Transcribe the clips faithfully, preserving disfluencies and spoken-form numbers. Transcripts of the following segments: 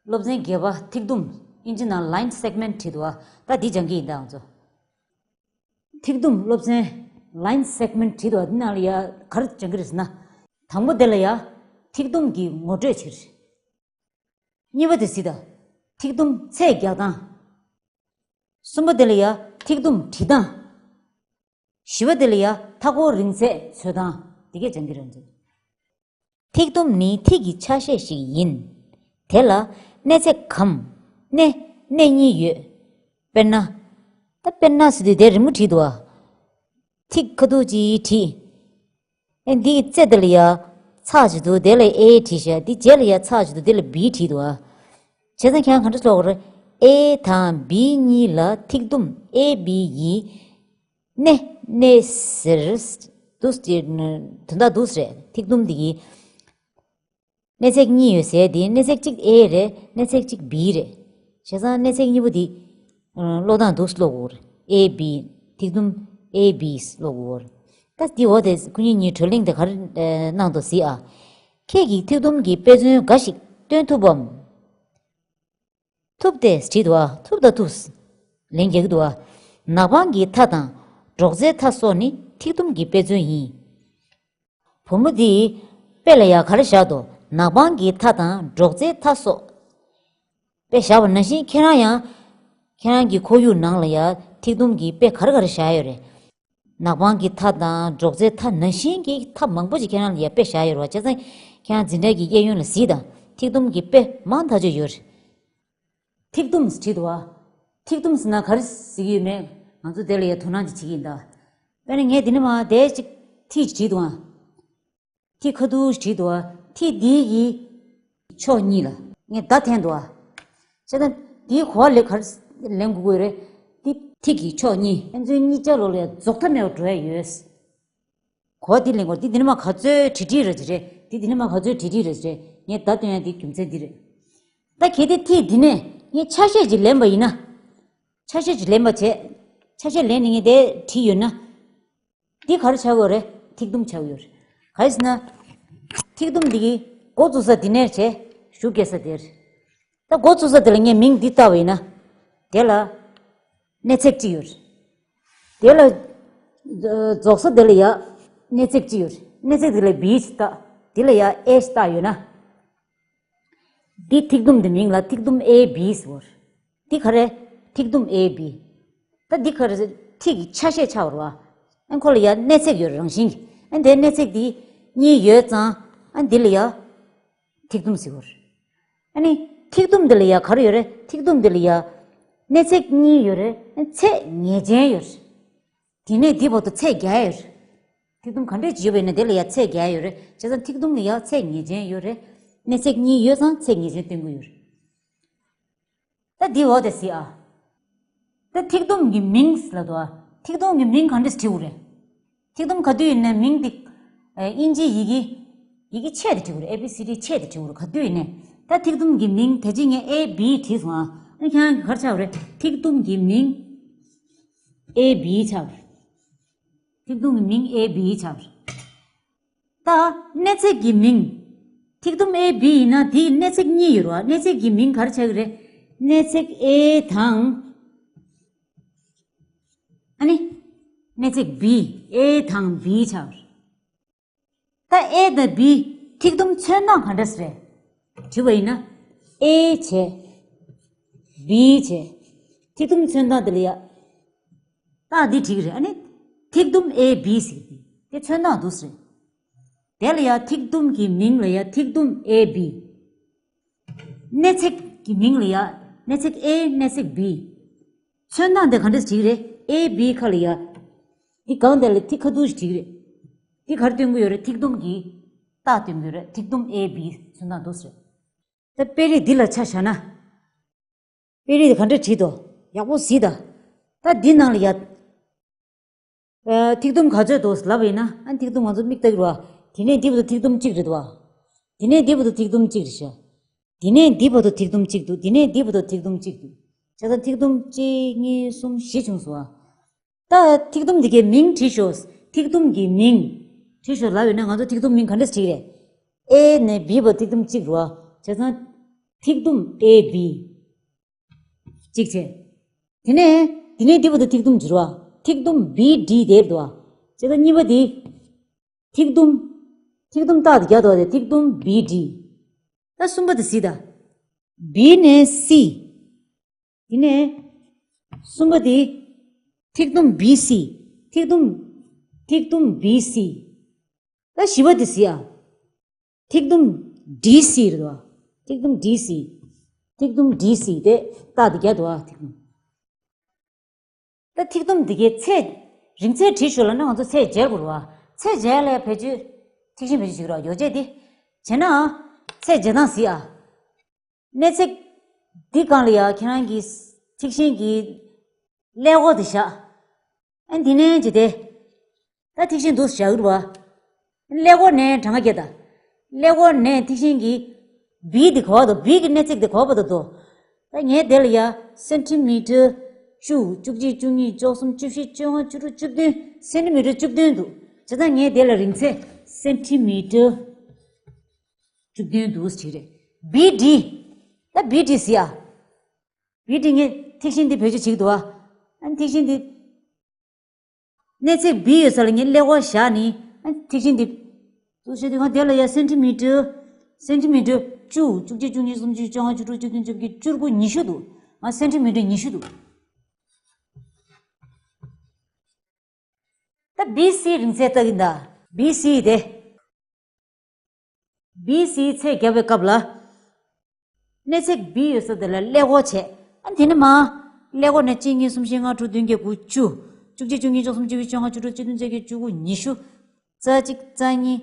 སློབ་ཚན་བརྒྱད་པ་ཐིག་དུམ། ཨིན་ཇི་ནང་line segment བྲིས་འདུག་བ། ད་འདི་སྦྱང་གི་ཡིན་ད་ང་ཚོ། ཐིག་དུམ་སློབ་ཚན་line segment བྲིས་འདུག་བ། འདི་ནང་ལ་ཡ་ག་རེ་སྦྱང་གི་རེད་ཟེར་ན། དང་པོ་དེ་ལ་ཡ་ཐིག་དུམ་གྱི་ངོ་སྤྲོད་བྱེད། གཉིས་པ་དེ་གཟིགས་དང་། ཐིག་དུམ་ཚད་རྒྱག་སྟངས། གསུམ་པ་དེ་ལ་ཡ་ཐིག་དུམ་བྲི་སྟངས། བཞི་པ་དེ་ལ་ཡ་མཐའ་འཁོར་རིང་ཚད་འཚོལ་སྟངས། དེ་གས་སྦྱང་གི་རེད་ང་ཚོ། ཐིག་དུམ་ནི་ཐིག་གི་ཆ་ཤས་ཤིག་ཡིན། དེ་ལ་གནས་ཚད་གམ། གནས། གནས་གཉིས་ཡོད། དཔེར་ན། ད་དཔེར་ན་ཟེར་དུས་དེ་རི་མོ་བྲིས་འདུག་བ། ཐིག་ཁ་ཐུག་ཅིག་བྲིས། ཨེ་འདིའི་རྩེ་དེ་ལ་ཡ་ཚེག་ཅིག་འདུག་དེ་ལ་A བྲིས་ཤག་དེ་རྗེས་ལ་ཡ་ཚེག་ཅིག་འདུག་དེ་ལ་B བྲིས་འདུག་བ། བྱས་ཙང་ཁྱེད་རང་ག་འདྲ་ཀློག་དགོས་རེད། A དང་B གཉིས་ལ་ཐིག་དུམ་A B ཡི་གནས། གནས་ཟེར། འདུག་སེ་དོན་དག་འདུག་སེ་རེད། ཐིག་དུམ་འདི་གི་གནས་ཚད་གཉིས་ཡོད་ཟེར། དེ་གནས་ཚད་གཅིག་A རེད། གནས་ཚད་གཅིག་B རེད། བྱས་ཙང་གནས་ཚད་གཉིས་པོ་འདི་ཀློག་སྟངས་འདུག་སེ་ཀློག་དགོས་རེད། A B། ཐིག་དུམ་A B ཀློག་དགོས་རེད། ད་འདི་འོ་དེ་ཁོ་གཉིས་གཉིས་གྲོས་གླེང་དེ་ག་རེ་གནང་འདུག་གཟིགས་ཨ། ཁྱེད་ཀྱིས་ཐིག་དུམ་གྱི་དཔེ་མཚོན་འགའ་ཞིག་སྟོན་ཐུབ་བམ། ཐུབ་སྟེ་བྲིས་འདུག་བ། ཐུབ་དང་ཐུབ། ལན་རྒྱག་གི་འདུག་བ། ནག་པང་གི་མཐའ་དང་སྒྲོག་ཙེའི་མཐའ་སོགས་ནི་ཐིག་དུམ་གྱི་དཔེ་མཚོན་ཡིན། བུ་མོ་འདིས་དཔེ་ལ་ཡ་ག་རེ་བཞག་འདུག་ནག་པང་གི་མཐའ་དང་སྒྲོག་ཙེའི་མཐའ་སོགས། དཔེ་བཞག་པ་ནང་བཞིན་ཁྱེད་རང་ཡང་། ཁྱེད་རང་གི་ཁོར་ཡུག་ནང་ལ་ཡ་ཐིག་དུམ་གྱི་དཔེ་ག་རེ་ག་རེ་བཞག་ཡོད་རེད། ནག་པང་གི་མཐའ་དང་སྒྲོག་ཙེའི་མཐའ་ནང་བཞིན་གྱི་མཐའ་མང་པོ་ཅིག་ཁྱེད་རང་ལ་ཡ་དཔེ་བཞག་ཡོད་རེད་བ། བྱས་ཙང་ཁྱེད་རང་འཛིན་གྲྭ་གི་གཡས་གཡོན་ལ་གཟིགས་དང་། ཐིག་དུམ་གྱི་དཔེ་མང་ཐག་ཆོད་ཡོད་རེད། ཐིག་དུམ་ཟེར་བྲིས་འདུག་བ། ཐིག་དུམ་ཟེར་ན་ག་རེ་ཟེར་གྱི་ཡོད་མེད་ང་ཚོ་དེ་ལ་ཡ་དོ་སྣང་ཅིག་བྱེད་ཀྱི་ཡིན་ད། དཔེར་ན་ངས་འདི་ནས་མར་དེ་ཅིག་ཐིག་བྲིས་འདུག་ཨ། ཐིག་ཁ་ཐུག་བྲིས་འདུག་ཨ། ཐིག་འདི་ཡི་ཕྱོགས་གཉིས་ལ་ངས་མདའ་འཐེན་འདུག་ཨ། བྱས་ཙང་འདིའི་གོ་བ་ལེན་ག་རེ་ལེན་དགོས་ཀྱི་ཡོད་རེད། འདི་ཐིག་གི་ཕྱོགས་གཉིས། ཕན་ཚུན་གཉིས་ཆ་ལོགས་ལ་ཡ་རྫོགས་མཐའ་མེད་པར་འགྲོ་ཡ་ཡོད། གོ་བ་འདི་ལེན་དགོས། འདི་འདི་ནས་མར་ག་ཚོད་བྲིས་བྲིས་ར་ཅིག་རེད། འདི་འདི་ནས་མར་ག་ཚོད་བྲིས་བྲིས་ར་ཅིག་རེད། ངས་མདའ་སྟོན་ཡ་འདི་རྒྱུ་མཚན་འདི་རེད། ད་གལ་ཏེ་ཐིག་འདི་ནས་ངས་ཆ་ཤས་ཅིག་ལེན་པ་ཡིན་ན། ཆ་ཤས་ཅིག་ལེན་པ་བྱས། ཆ་ཤས་ལེན་ནས་ངས་དེ་བྲིས་ཡོད་ན། འདི་ག་རེ་ཆགས་ཡོད་རེད། ཐིག་དུམ་ཆགས་ཡོད་རེད། ག་རེ་ཟེར་ན། ཐིག་དུམ་འདི་གི་འགོ་བཙུགས་ས་འདི་ནས་བྱས། གཞུག་སྐྱེལ་ས་དེར། ད་འགོ་བཙུགས་ས་དེ་ལ་ངས་མིང་འདི་བཏགས་པ་ཡིན་ན། དེ་ལ་གནས་ཚད་གཅིག་ཡོད་རེད། དེ་ལ་རྫོགས་ས་དེ་ལ་ཡ་གནས་ཚད་གཅིག་ཡོད་རེད། གནས་ཚད་དེ་ལ་B ཞིག་བཏགས། དེ་ལ་ཡ་A ཞིག་བཏགས་ཡོད་ན། འདི་ཐིག་དུམ་འདི་མིང་ལ་ཐིག་དུམ་A B ཟེར་བ་རེད། འདི་ག་རེ། ཐིག་དུམ་A B། ད་འདི་ག་རེ། ཐིག་གི་ཆ་ཤས་ཆགས་པ་རེད་བ། ཨ་ཁོ་ལ་ཡ་གནས་ཚད་ཡོད་རེད་རང་བཞིན་གྱི། ཨ་འདིའི་གནས་ཚད་འདི་གཉིས་ཡོད་ཙང་ཨ་འདི་ལ་ཡ་ཐིག་དུམ་ཟེར་བ་རེད། ཨ་ནི་ཐིག་དུམ་འདི་ལ་ཡ་ག་རེ་ཡོད་རེད། ཐིག་དུམ་འདི་ལ་ཡ་གནས་ཚད་གཉིས་ཡོད་རེད། ཨ་ཚད་ངེས་ཅན་ཡོད་རེད། དེ་ནས་འདི་བར་དུ་ཚད་བརྒྱ་ཡོད་རེད། ཐིག་དུམ་ག་འདྲས་ཅིག་ཡོད་པ་ཡིན་ན་དེ་ལ་ཡ་ཚད་བརྒྱ་ཡོད་རེད། བྱས་ཙང་ཐིག་དུམ་ལ་ཡ་ཚད་ངེས་ཅན་ཡོད་རེད། གནས་ཚད་གཉིས་ཡོད་ཙང་ཚད་ངེས་ཅན་སྟོན་གྱི་ཡོད་རེད། ད་འདི་འོ་དེ་གཟིགས་ཨ། ད་ཐིག་དུམ་གྱི་མིང་ལབ་འདུག་ཨ། ཐིག་དུམ་གྱི་མིང་ག་འདྲས་བྲི་དགོས་རེད། ཐིག་དུམ་ག་དུས་ཡིན་ནའི་མིང་འདི། ཨ་དབྱིན་ཇིའི་ཡི་གེ། ཡི་གེ་ཆེད་དུ་བྲི་དགོས་རེད། A B C D ཆེད་དུ་བྲི་དགོས་རེད། ག་དུས་ཡིན་ནའི། ད་ཐིག་དུམ་གྱི་མིང་ད་ཅི་ངས་A B བྲིས་སོང་ཨ། ཨ་ཁྱེད་རང་གིས་ག་རེ་ཆགས་པ་རེད། ཐིག་དུམ་གྱི་མིང་A B ཆགས་པ་རེད། ཐིག་དུམ་གྱི་མིང་A B ཆགས་པ་རེད། ད་གནས་ཚད་ཀྱི་མིང་། ཐིག་དུམ་A B ཡིན་ན་དེའི་གནས་ཚད་གཉིས་ཡོད་རེད་བ། གནས་ཚད་ཀྱི་མིང་ག་རེ་ཆགས་ཀྱི་རེད། གནས་ཚད་A དང་། ཨ་ནི། གནས་ཚད་B། A དང་B ཆགས་རེད། ད་A དང་B ཐིག་དུམ་ཚོན་སྟངས་ག་འདྲ་ཞིག་རེད། དྲིས་པ་ཡིན་ན། A བྱས། B བྱས། ཐིག་དུམ་ཚོན་སྟངས་དེ་ལ་ཡ། རྟགས་འདི་བྲིས་ཀྱི་རེད། ཨ་ནི། ཐིག་དུམ་A B ཟེར་གྱི་དེ་ཚོན་སྟངས་འདུག་སེ་རེད། དེ་ལ་ཡ་ཐིག་དུམ་གྱི་མིང་ལ་ཡ་ཐིག་དུམ་A B། གནས་ཚད་ཀྱི་མིང་ལ་ཡ་གནས་ཚད་A གནས་ཚད་B། ཚོན་སྟངས་དེ་ག་འདྲས་བྲིས་ཀྱི་རེད། A B ཁ་ལ་ཡ། འདི་སྒང་དེ་ལ་ཐིག་ཁ་ཐུག་ཞིག་བྲིས་ཀྱི་རེད། འདི་ག་རེ་སྟོན་གྱི་ཡོད་རེད། ཐིག་དུམ་གྱི་རྟགས་སྟོན་གྱི་ཡོད་རེད། ཐིག་དུམ་A B ཚོན་སྟངས་འདུག་སེ་རེད། ད་དཔེ་རིས་འདི་ལ་ཆ་བཞག་ན། དཔེ་རིས་འདི་ག་འདྲ་བྲིས་འདུག་ཡག་པོ་གཟིགས་དང་། ད་འདི་ནང་ལ་ཡ། ཨ་ཐིག་དུམ་ག་ཚོད་འདུག་ལབ་པ་ཡིན་ན། ཨ་ཐིག་དུམ་ང་ཚོ་མིག་ལྟ་གི་རེད་བ། དེ་ནས་འདི་བར་དུ་ཐིག་དུམ་གཅིག་རེད་བ། དེ་ནས་འདི་བར་དུ་ཐིག་དུམ་གཅིག་རེད་ཤག་དེ་ནས་འདི་བར་དུ་ཐིག་དུམ་གཅིག་འདུག་དེ་ནས་འདི་བར་དུ་ཐིག་དུམ་གཅིག་འདུག་བྱས་ཙང་ཐིག་དུམ་གཅིག་གཉིས་གསུམ་བཞི་བྱུང་སོང་བ། ད་ཐིག་དུམ་འདི་གའི་མིང་བྲིས་ཤོག་ཐིག་དུམ་གྱི་མིང་བྲིས་ཤོག་ལབ་ཡོད་ན་ང་ཚོ་ཐིག་དུམ་མིང་ག་འདྲས་བྲིས་རེད། A ནས་B བར་ཐིག་དུམ་གཅིག་རེད་བ། བྱས་ཙང་། ཐིག་དུམ་ཨེ་བི། གཅིག་བྱས། དེ་ནས་དེ་ནས་འདི་བར་དུ་ཐིག་དུམ་བསྒྱུར་བ། ཐིག་དུམ་བི་ཌི་དེ་འདུག་བ། བྱས་ཙང་གཉིས་པ་འདི། ཐིག་དུམ། ཐིག་དུམ་རྟགས་དེ་རྒྱག་འདུག་བ། དེ་ཐིག་དུམ་བི་ཌི། ད་གསུམ་པ་དེ་གཟིགས་དང་། བི་ནས་སི། དེ་ནས་གསུམ་པ་དེ། ཐིག་དུམ་བི་སི། ཐིག་དུམ། ཐིག་དུམ་བི་སི། ད་བཞི་པ་དེ་གཟིགས་ཨ། ཐིག་དུམ་ཌི་སི་རེད་བ། ཐིག་དུམ་ཌི་སི། ཐིག་དུམ་ཌི་སི་དེ་རྟགས་དེ་རྒྱག་འདུག་བ། ཐིག་དུམ། ད་ཐིག་དུམ་འདི་གའི་ཚད། རིང་ཚད་བྲིས་ཞོར་ལ་ནི་ང་ཚོ་ཚད་འཇལ་དགོས་རེད་བ། ཚད་འཇལ་ལ་བེད་སྤྱོད། ཐིག་ཤིང་བེད་སྤྱོད་བྱེད་ཀྱི་རེད་བ། ཡོ་བྱད་འདི། བྱས་ན། ཚད་འཇལ་སྟངས་གཟིགས་ཨ། གནས་ཚད་འདི་སྒང་ལ་ཡ་ཁྱེད་རང་གི་ཐིག་ཤིང་གི་ཀླད་ཀོར་དེ་བཞག་ཨ་འདི་ནས་ཇི་སྟེ། ད་ཐིག་ཤིང་འདུག་བཞག་གི་རེད་བ། ཀླད་ཀོར་ནས་གྲངས་ཀ་བརྒྱབ་དང་། ཀླད་ཀོར་ནས་ཐིག་ཤིང་གི་བི་འདི་ག་བར་དུ། བི་གི་གནས་ཚད་འདི་ག་བར་དུ་འདུག་ད་ངས་དེ་ལ་ཡ་སེན་ཊི་མི་ཊར་བཅུ། བཅུ་གཅིག་བཅུ་གཉིས་བཅུ་གསུམ་བཅུ་བཞི་བཅོ་ལྔ་བཅུ་དྲུག་བཅུ་བདུན། སེན་ཊི་མི་ཊར་བཅུ་བདུན་འདུག་བྱས་ཙང་ངས་དེ་ལ་རིང་ཚད་སེན་ཊི་མི་ཊར་བཅུ་བདུན་འདུག་ཟེར་རེད། བི་ཌི། ད་བི་ཌི་གཟིགས་ཨ། བི་ཌི་ངས་ཐིག་ཤིང་འདི་བེད་སྤྱོད་བྱེད་ཀྱི་འདུག་ཨ། ཨ་ཐིག་ཤིང་འདི། གནས་ཚད་བི་ཡོད་ས་ལ་ངས་ཀླད་ཀོར་བཞག་ནི། ཨ་ཐིག་ཤིང་འདི། འདུག་བྱས་དུས་ང་དེ་ལ་ཡ་སེན་ཊི་མི་ཊར། སེན་ཊི་མི་ཊར་བཅུ། བཅུ་གཅིག་བཅུ་གཉིས། སུམ་ཅུ། བཅོ་ལྔ། བཅུ་དྲུག་བཅུ་བདུན། བཅོ་བརྒྱད། བཅུ་དགུ། ཉི་ཤུ་འདུག་ང་སེན་ཊི་མི་ཊར་ཉི་ཤུ་འདུག་ད་བི་སི་རིང་ཚད་ལྟ་གིན་ད། བི་སི་དེ། བི་སི་ཚད་བརྒྱབ་པའི་སྐབས་ལ། གནས་ཚད་བི་ཡོད་ས་དེ་ལ་ཀླད་ཀོར་བྱས། ཨ་དེ་ནས་མར། ཀླད་ཀོར་ནས་གཅིག་གཉིས་གསུམ་བཞི་ལྔ་དྲུག་བདུན་བརྒྱད་དགུ་བཅུ། བཅུ་གཅིག་བཅུ་གཉིས་བཅུ་གསུམ་བཅུ་བཞི་བཅོ་ལྔ། བཅུ་དྲུག་བཅུ་བདུན། བཅོ་བརྒྱད། བཅུ་དགུ། ཉི་ཤུ། རྩ་གཅིག་རྩ་གཉིས།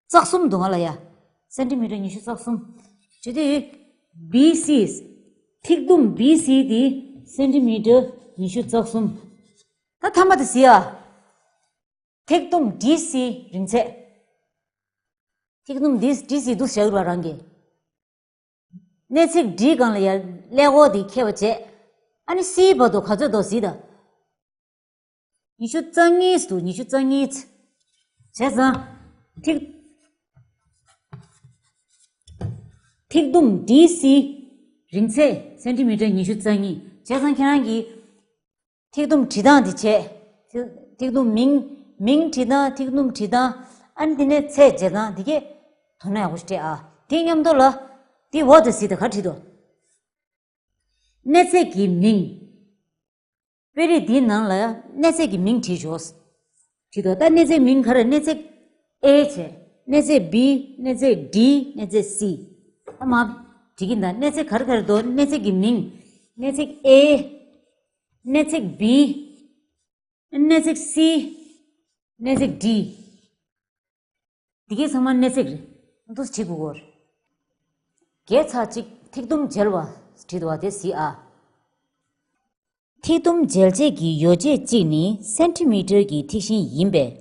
རྩ་གསུམ་འདུག་ང་ལ་ཡ། སེན་ཊི་མི་ཊར་ཉི་ཤུ་རྩ་གསུམ། བྱས་དུས། བི་སི། ཐིག་དུམ་བི་སི་དེ་སེན་ཊི་མི་ཊར་ཉི་ཤུ་རྩ་གསུམ། ད་ཐ་མ་དེ་གཟིགས་ཨ། ཐིག་དུམ་ཌི་སི་རིང་ཚད། ཐིག་དུམ་ཌི་ཌི་སི་འདུག་བཞག་ཡོད་པ་རང་གི། གནས་ཚད་ཌི་སྒང་ལ་ཡ་ཀླད་ཀོར་དེ་འཁྱེར་བ་བྱས། ཨ་ནི་སི་བར་དུ་ག་ཚོད་འདུག་གཟིགས་དང་། ཉི་ཤུ་རྩ་གཉིས་འདུག་ཉི་ཤུ་རྩ་གཉིས། བྱས་ཙང་། ཐིག་ཐིག་དུམ་ཌི་སི་རིང་ཚད་སེན་ཊི་མི་ཊར་ཉི་ཤུ་རྩ་གཉིས། བྱས་ཙང་ཁྱེད་རང་གིས་ཐིག་དུམ་བྲིས་སྟངས་དེ་བྱས། ཐིག་ཐིག་དུམ་མིང་། མིང་བྲིས་སྟངས། ཐིག་དུམ་བྲིས་སྟངས། ཨ་ནི་དེ་ནས་ཚད་འཇལ་སྟངས་དེ་གས་དོ་སྣང་ཡག་པོ་ཞིག་སྤྲད་ཨ། དེ་མཉམ་དུ་ལ། དེ་འོག་ཏུ་གཟིགས་དང་། ག་བྲིས་འདུག་གནས་ཚད་ཀྱི་མིང་། དཔེ་རིས་འདིའི་ནང་ལ་གནས་ཚད་ཀྱི་མིང་བྲིས་ཤོག་བྲིས་འདུག་ད་གནས་ཚད་མིང་ག་རེ། གནས་ཚད་ཨེ་བྱས། གནས་ཚད་བི། གནས་ཚད་ཌི། གནས་ཚད་སི། ཨ་མ། བྲིས་ཀྱིན་ད། གནས་ཚད་ག་རེ་ག་རེ་འདུག་གནས་ཚད་ཀྱི་མིང་། གནས་ཚད་ཨེ། གནས་ཚད་བི། གནས་ཚད་སི། གནས་ཚད་ཌི། འདི་གའི་ཚང་མ་གནས་ཚད་རེད། འདུག་བྱེད་དགོས་གོ། བརྒྱད་ཚེག་གཅིག་ཐིག་དུམ་འཇལ་བ་བྲིས་འདུག་བ་དེ་གཟིགས་ཨ། ཐིག་དུམ་འཇལ་བྱེད་ཀྱི་ཡོ་བྱད་གཅིག་ནི་སེན་ཊི་མི་ཊར་གྱི་ཐིག་ཤིང་ཡིན་པས།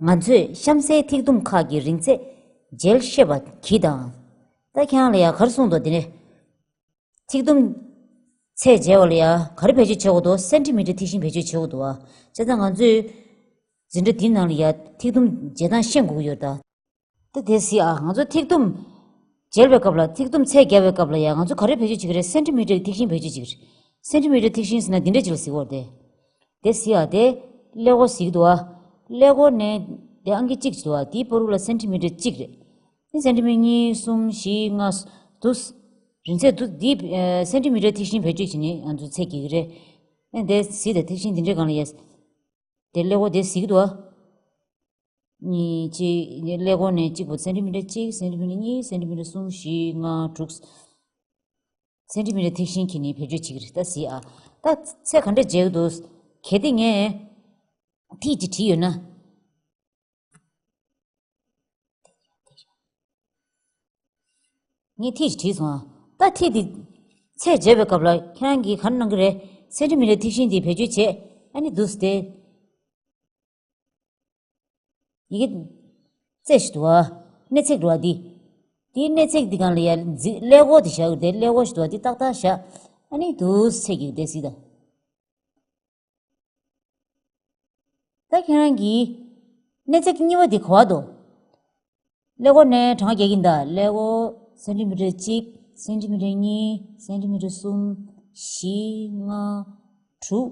ང་ཚོས་གཤམ་གསལ་ཐིག་དུམ་ཁག་གི་རིང་ཚད་འཇལ་ཤེས་པ་གྱིས་དང་། ད་ཁྱེད་རང་ལ་ཡ་ག་རེ་གསུངས་འདུག་དེ་ནས། ཐིག་དུམ་ཚད་འཇལ་བ་ལ་ཡ་ག་རེ་བེད་སྤྱོད་བྱེད་དགོས་འདུག་སེན་ཊི་མི་ཊར་ཐིག་ཤིང་བེད་སྤྱོད་བྱེད་དགོས་འདུག་བ། བྱས་ཙང་ང་ཚོས་འཛིན་གྲྭ་འདིའི་ནང་ལ་ཡ་ཐིག་དུམ་འཇལ་སྟངས་ཤེས་དགོས་ཀྱི་ཡོད་ད། ད་དེ་གཟིགས་ཨ། ང་ཚོ་ཐིག་དུམ་འཇལ་བའི་སྐབས་ལ། ཐིག་དུམ་ཚད་བརྒྱབ་པའི་སྐབས་ལ་ཡ་ང་ཚོ་ག་རེ་བེད་སྤྱོད་བྱེད་ཀྱི་རེད། སེན་ཊི་མི་ཊར་ཐིག་ཤིང་བེད་སྤྱོད་བྱེད་ཀྱི་རེད། སེན་ཊི་མི་ཊར་ཐིག་ཤིང་ཟེར་ན་འདི་འདྲ་ཅིག་ལ་གཟིགས་པ་རེད་དེ། དེ་གཟིགས་ཨ། དེ་ཀླད་ཀོར་གཟིགས་འདུག་ཨ། ཀླད་ཀོར་ནས་དེ་ཨང་ཀི་གཅིག་འདུག་ཨ། དེའི་བར་དུ་ལ་སེན་ཊི་མི་ཊར་གཅིག་རེད། དེ་སེན་ཊི་མི་ཊར་གཉིས། གསུམ། བཞི། ལྔ། འདུག་རིང་ཚད་འདུག་འདི་ཨ་སེན་ཊི་མི་ཊར་ཐིག་ཤིང་བེད་སྤྱོད་བྱས་ནས་ང་ཚོ་ཚད་རྒྱག་གི་རེད། ཨ་དེ་གཟིགས་དང་། ཐིག་ཤིང་འདི་འདྲའི་སྒང་ལ་ཡ། དེ་ཀླད་ཀོར་དེ་གཟིགས་འདུག་ཨ། གཉིས། གཅིག་ཀླད་ཀོར་ནས་གཅིག་པོ། སེན་ཊི་མི་ཊར་གཅིག་སེན་ཊི་མི་ཊར་གཉིས། སེན་ཊི་མི་ཊར་གསུམ། བཞི། ལྔ། དྲུག་སེན་ཊི་མི་ཊར་ཐིག་ཤིང་གིས་ནི་བེད་སྤྱོད་བྱེད་ཀྱི་རེད། ད་གཟིགས་ཨ། ད་ཚད་ག་འདྲ་འཇལ་གྱི་འདུག་གལ་ཏེ་ངས་ཐིག་ཅིག་བྲིས་ཡོད་ན། ངས་ཐིག་ཅིག་བྲིས་སོང་ཨ། ད་ཐིག་འདི་ཚད་འཇལ་བའི་སྐབས་ལ་ཁྱེད་རང་གིས་ག་རེ་གནང་གི་རེད། སེན་ཊི་མི་ཊར་ཐིག་ཤིང་འདི་བེད་སྤྱོད་བྱས། ཨ་ནི་འདུག་སྟེ། ཡི་གེ་རྩེ་ཞིག་འདུག་བ། གནས་ཚད་འདུག་བ་འདི། དེའི་གནས་ཚད་འདི་སྒང་ལ་ཡ་གཟིགས། ཀླད་ཀོར་དེ་བཞག་གི་རེད། ཀླད་ཀོར་ཞིག་འདུག་བ། འདི་ཏག་ཏག་བཞག་ཨ་ནི་འདུག་ཚད་ཀྱི་དེ་གཟིགས་དང་། ད་ཁྱེད་རང་གིས་གནས་ཚད་གཉིས་པ་འདི་ག་བར་འདུག་ཀླད་ཀོར་ནས་གྲངས་རྒྱག་གིན་གདའ། ཀླད་ཀོར་སེན་ཊི་མི་ཊར་གཅིག་སེན་ཊི་མི་ཊར་གཉིས། སེན་ཊི་མི་ཊར་གསུམ། བཞི། ལྔ། དྲུག་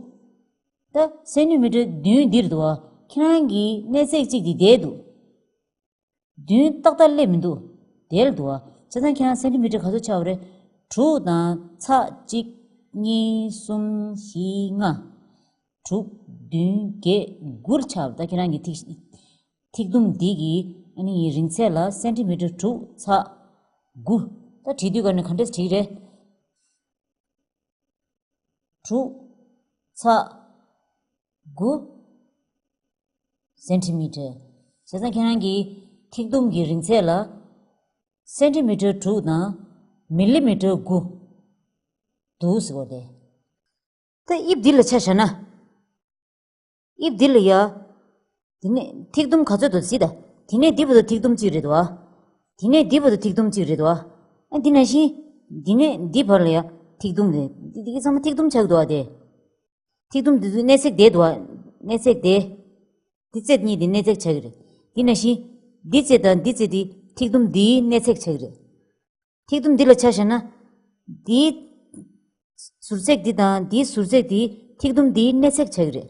ད་སེན་ཊི་མི་ཊར་བདུན་འདིར་འདུག་བ། ཁྱེད་རང་གི་གནས་ཚད་གཅིག་འདི་བསྡད་འདུག་བདུན་ཏག་ཏག་སླེབས་མི་འདུག་དེར་འདུག་བ། བྱས་ཙང་ཁྱེད་རང་སེན་ཊི་མི་ཊར་ག་ཚོད་ཆགས་པ་རེད། དྲུག་དང་ཚེག་གཅིག་གཉིས། གསུམ། བཞི། ལྔ། དྲུག་བདུན་བརྒྱད་དགུ་ཆགས་པ། ད་ཁྱེད་རང་གི་ཐིག་ཐིག་དུམ་འདི་གི་ཨ་ནི་རིང་ཚད་ལ་སེན་ཊི་མི་ཊར་དྲུག་ཚེག་དགུ། ད་བྲིས་དུས་ག་ནས་ག་འདྲས་བྲིས་རེད། དྲུག་ཚེག་དགུ་སེན་ཊི་མི་ཊར། བྱས་ཙང་ཁྱེད་རང་གི་ཐིག་དུམ་གྱི་རིང་ཚད་ལ་སེན་ཊི་མི་ཊར་དྲུག་དང་མི་ལི་མི་ཊར་དགུ་འདུག་ཟེར་བ་རེད། ད་དབྱིབས་འདི་ལ་ཆ་བཞག་ན། དབྱིབས་འདི་ལ་ཡ། དེ་ནས་ཐིག་དུམ་ག་ཚོད་འདུག་གཟིགས་དང་། དེ་ནས་འདི་བར་དུ་ཐིག་དུམ་གཅིག་རེད་དོ། དེ་ནས་འདི་བར་དུ་ཐིག་དུམ་གཅིག་རེད་དོ། ཨ་འདི་ནང་བཞིན། འདི་ནས་འདི་བར་ལ་ཡ་ཐིག་དུམ་རེད། འདི་འདི་གི་ཚང་མ་ཐིག་དུམ་ཆགས་འདུག་ཨ་དེ། ཐིག་དུམ་འདི་ཚོའི་གནས་ཚད་དེ་འདུག་ཨ། གནས་ཚད་དེ། འདི་ཚད་གཉིས་དེ་གནས་ཚད་ཆགས་ཀྱི་རེད། འདི་ནང་བཞིན། འདི་ཚད་དང་འདི་ཚད་དེ་ཐིག་དུམ་འདིའི་གནས་ཚད་ཆགས་ཀྱི་རེད། ཐིག་དུམ་འདི་ལ་ཆ་བཞག་ན། འདིའི་ཟུར་ཚད་འདི་དང་འདིའི་ཟུར་ཚད་འདི་ཐིག་དུམ་འདིའི་གནས་ཚད་ཆགས་ཀྱི་རེད།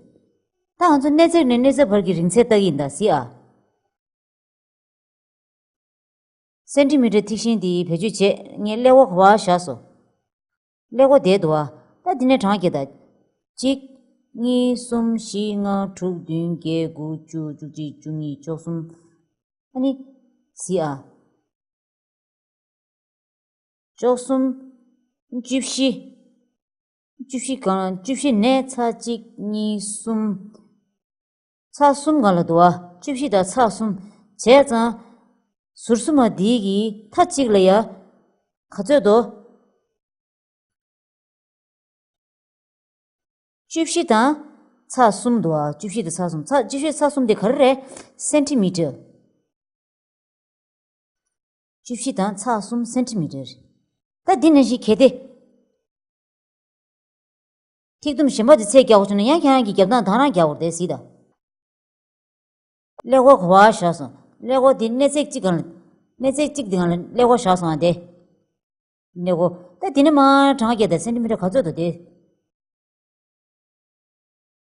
ད་ང་ཚོ་གནས་ཚད་ནས་གནས་ཚད་བར་གྱི་རིང་ཚད་ལྟ་གི་ཡིན་ད་གཟིགས་ཨ། སེན་ཊི་མི་ཊར་ཐིག་ཤིང་འདི་བེད་སྤྱོད་བྱས། ངས་ཀླད་ཀོར་ག་པར་བཞག་སོང་། ཀླད་ཀོར་དེར་འདུག་ཨ། ད་འདི་ནས་གྲངས་བརྒྱབ་ད། གཅིག་གཉིས། གསུམ། བཞི། ལྔ། དྲུག་བདུན། བརྒྱད། དགུ། བཅུ། བཅུ་གཅིག་བཅུ་གཉིས། བཅུ་གསུམ། ཨ་ནི། གཟིགས་ཨ། བཅུ་གསུམ། བཅུ་བཞི། བཅུ་བཞི་གང་། བཅུ་བཞི་ནས་ཚེག་གཅིག་གཉིས། གསུམ། ཚེག་གསུམ་སྒང་ལ་འདུག་བ། བཅུ་བཞི་དང་ཚེག་གསུམ། བྱས་ཙང་། ཟུར་གསུམ་པ་འདི་གི་མཐའ་གཅིག་ལ་ཡ། ག་ཚོད་འདུག་བཅུ་བཞི་དང་ཚེག་གསུམ་འདུག་བ། བཅུ་བཞི་དང་ཚེག་གསུམ། ཚེག་བཅུ་བཞི་ཚེག་གསུམ་དེ་ག་རེ་རེད། སེན་ཊི་མི་ཊར། བཅུ་བཞི་དང་ཚེག་གསུམ་སེན་ཊི་མི་ཊར། ད་འདི་ནང་བཞིན་གལ་ཏེ། ཐིག་དུམ་གཞན་པ་དེ་ཚད་རྒྱག་དགོས་བྱུང་ན་ཡང་ཁྱེད་རང་གིས་རྒྱབ་སྟངས་དེ་རང་རྒྱག་དགོས་རེད་དེ་གཟིགས་དང་། ཀླད་ཀོར་ག་པར་བཞག་སོང་། ཀླད་ཀོར་དེ་གནས་ཚད་གཅིག་སྒང་ལ། གནས་ཚད་གཅིག་དེ་སྒང་ལ་ཀླད་ཀོར་བཞག་སོང་ཨ་དེ། ཀླད་ཀོར། ད་དེ་ནས་མར་གྲངས་བརྒྱབ་དང་སེན་ཊི་མི་ཊར་ག་ཚོད་འདུག་དེ།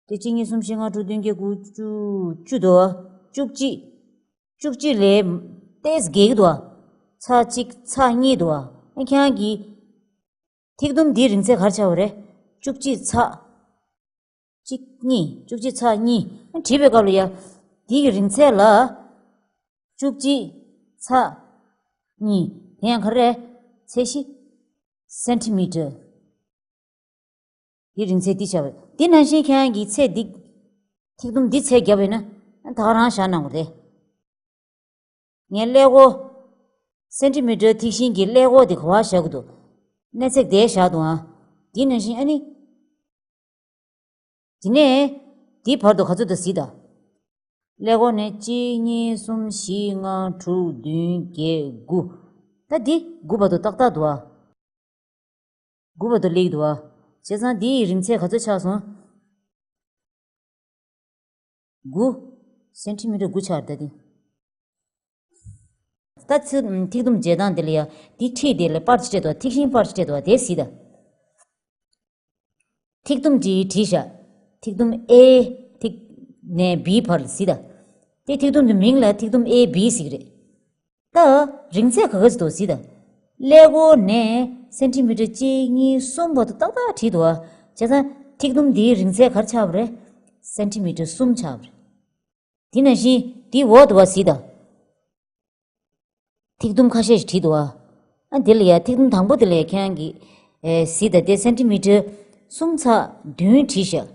དེ་གཅིག་གཉིས། གསུམ། བཞི། ལྔ། དྲུག་བདུན། བརྒྱད། དགུ། བཅུ། བཅུ་འདུག་བ། བཅུ་གཅིག་བཅུ་གཅིག་ལས་ཏོག་ཙམ་བརྒལ་གྱི་འདུག་བ། ཚེག་གཅིག་ཚེག་གཉིས་འདུག་བ། ཨ་ཁྱེད་རང་གི་ཐིག་དུམ་འདིའི་རིང་ཚད་ག་རེ་ཆགས་པ་རེད། བཅུ་གཅིག་ཚེག་གཅིག་གཉིས། བཅུ་གཅིག་ཚེག་གཉིས། ཨ་བྲིས་པའི་སྐབས་ལ་ཡ། འདི་གི་རིང་ཚད་ལ། བཅུ་གཅིག་ཚེག་གཉིས། དེ་ཡང་ག་རེ་རེད། ཚད་གཞི། སེན་ཊི་མི་ཊར། འདི་རིང་ཚད་འདི་བྱ་བ། འདི་ནང་བཞིན་ཁྱེད་རང་གི་ཚད་འདི། ཐིག་དུམ་འདི་ཚད་བརྒྱབ་པས་ན། ད་ག་རང་བཞག་གནང་དགོས་རེད། ངས་ཀླད་ཀོར། སེན་ཊི་མི་ཊར་ཐིག་ཤིང་གི་ཀླད་ཀོར་འདི་ག་པར་བཞག་གི་འདུག་གནས་ཚད་དེར་བཞག་འདུག་ཨ། འདི་ནང་བཞིན་ཨ་ནི། དེ་ནས། འདི་བར་དུ་ག་ཚོད་འདུག་གཟིགས་དང་། ཀླད་ཀོར་ནས་གཅིག་གཉིས། གསུམ། བཞི། ལྔ། དྲུག་བདུན། བརྒྱད། དགུ། ད་འདི་དགུ་བར་དུ་ཏག་ཏག་འདུག་ཨ། དགུ་བར་དུ་སླེབས་འདུག་བ། བྱས་ཙང་འདི་ཡི་རིང་ཚད་ག་ཚོད་ཆགས་སོང་། དགུ། སེན་ཊི་མི་ཊར་དགུ་ཆགས་རེད་ད་འདི། ད་ཚེ་ཐིག་དུམ་འཇལ་སྟངས་འདི་ལ་ཡ། འདི་འཁྲིས་དེ་ལ་པར་ཅིག་སྤྲད་འདུག་བ། ཐིག་ཤིང་པར་ཅིག་སྤྲད་འདུག་བ། དེ་གཟིགས་དང་། ཐིག་དུམ་འདི་བྲིས་བཞག་ཐིག་དུམ་ཨེ། ཐིག་ནས་བི་བར་གཟིགས་དང་། དེ་ཐིག་དུམ་འདི་མིང་ལ་ཐིག་དུམ་ཨེ་བི་ཟེར་གྱི་རེད། ད། རིང་ཚད་ག་ག་ཚོད་འདུག་གཟིགས་དང་། ཀླད་ཀོར་ནས་སེན་ཊི་མི་ཊར་གཅིག་གཉིས་གསུམ་བར་དུ་ཏག་ཏག་བྲིས་འདུག་བ། བྱས་ཙང་ཐིག་དུམ་འདིའི་རིང་ཚད་ག་རེ་ཆགས་པ་རེད། སེན་ཊི་མི་ཊར་གསུམ་ཆགས་པ་རེད། དེ་ནང་བཞིན་འདིའི་འོག་ཏུ་བ་གཟིགས་དང་། ཐིག་དུམ་ཁ་ཤས་ཤིག་བྲིས་འདུག་བ། ཨ་འདི་ལ་ཡ་ཐིག་དུམ་དང་པོ་དེ་ལ་ཡ་ཁྱེད་རང་གིས། ཨེ། གཟིགས་དང་། དེ་སེན་ཊི་མི་ཊར་གསུམ་ཚེག་བདུན་བྲིས་ཤག་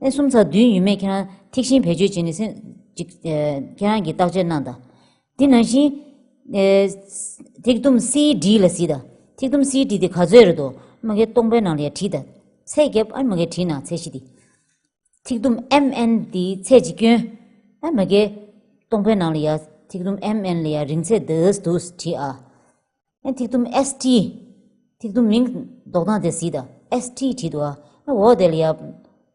ཨེ། གསུམ་ཚེག་བདུན་ཡོད་མེད་ཁྱེད་རང་ཐིག་ཤིང་བེད་སྤྱོད་བྱས་ནས་སེམས་ཅིག་ཨེ། ཁྱེད་རང་གིས་བརྟག་དཔྱད་གནང་དང་། དེ་ནང་བཞིན། ཨེ། ཐིག་དུམ་སི་ཌི་ལ་གཟིགས་དང་། ཐིག་དུམ་སི་ཌི་དེ་ག་ཚོད་རེད་འདུག་མ་གིར་སྟོང་པའི་ནང་ལ་ཡ་བྲིས་དང་། ཚད་བརྒྱབ། ཨ་མ་གིར་བྲིས་ན་ཚད་གཞི་དེ། ཐིག་དུམ་ཨེམ་ཨེན་དེའི་ཚད་ཅིག་སྐྱོན། ཨ་མ་གིར་སྟོང་པའི་ནང་ལ་ཡ། ཐིག་དུམ་ཨེམ་ཨེན་ལ་ཡ་རིང་ཚད་འདི་འདུག་བྲིས་ཨ། ཨ་ཐིག་དུམ་ཨེས་ཊི། ཐིག་དུམ་མིང་འདོགས་སྟངས་དེ་གཟིགས་དང་། ཨེས་ཊི་བྲིས་འདུག་ཨ། ཨ་འོག་དེ་ལ་ཡ།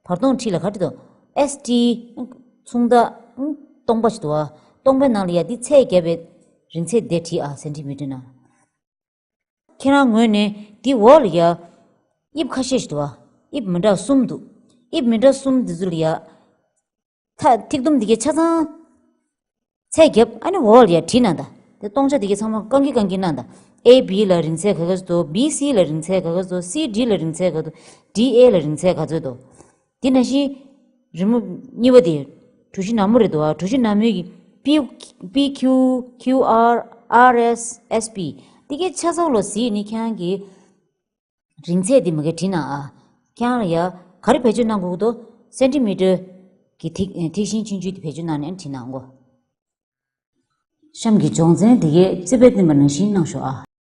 བར་སྟོང་འཁྲིས་ལ་ག་རེ་འདུག་ཨེས་ཊི། མཚུངས་རྟགས། སྟོང་པ་ཞིག་འདུག་ཨ། སྟོང་པའི་ནང་ལ་ཡ་འདི་ཚད་བརྒྱབ་པའི་རིང་ཚད་དེ་བྲིས་ཨ། སེན་ཊི་མི་ཊར་ནང་། ཁྱེད་རང་ངོས་ནས་འདི་འོག་ལ་ཡ། དབྱིབས་ཁ་ཤས་ཤིག་འདུག་བ། དབྱིབས་མི་འདྲ་གསུམ་འདུག་དབྱིབས་མི་འདྲ་གསུམ་འདི་ཚོ་ལ་ཡ། ཐ་ཐིག་དུམ་འདི་གའི་ཆ་ཚང་ཚད་བརྒྱབ། ཨ་ནི་འོག་ལ་ཡ་བྲིས་གནང་དང་། དེ་སྟོང་ཆ་འདི་གའི་ཚང་མ་བཀང་གི་བཀང་གི་གནང་དང་། A B ལ་རིང་ཚད་ག་ག་ཚོད་འདུག B C ལ་རིང་ཚད་ག་ག་ཚོད་འདུག C D ལ་རིང་ཚད་ག་ཚོད། D E ལ་རིང་ཚད་ག་ཚོད་འདུག་དེ་ནང་བཞིན་རི་མོ་གཉིས་པ་དེ་གྲུ་བཞི་ནག་མོ་རེད་འདུག་ཨ། གྲུ་བཞི་ནག་མོའི་གི་P P Q Q R R S S P འདི་གའི་ཆ་ཚང་ལོ་གཟིགས་ནི་ཁྱེད་རང་གི་རིང་ཚད་འདི་མ་གི་བྲིས་གནང་ཨ། ཁྱེད་རང་ལ་ཡ་ག་རེ་བེད་སྤྱོད་གནང་དགོས་འདུག་སེན་ཏི་མི་ཊར་གི་ཐིག་ཐིག་ཤིང་ཆུང་ཆུང་དེ་བེད་སྤྱོད་གནང་ནས་བྲིས་གནང་གོ། གཤམ་གྱི་སྦྱོང་ཚན་འདི་གའི་རྩིས་དཔེ་བསྟན་པ་ནང་བཞིན་གནང་ཤོག་ཨ།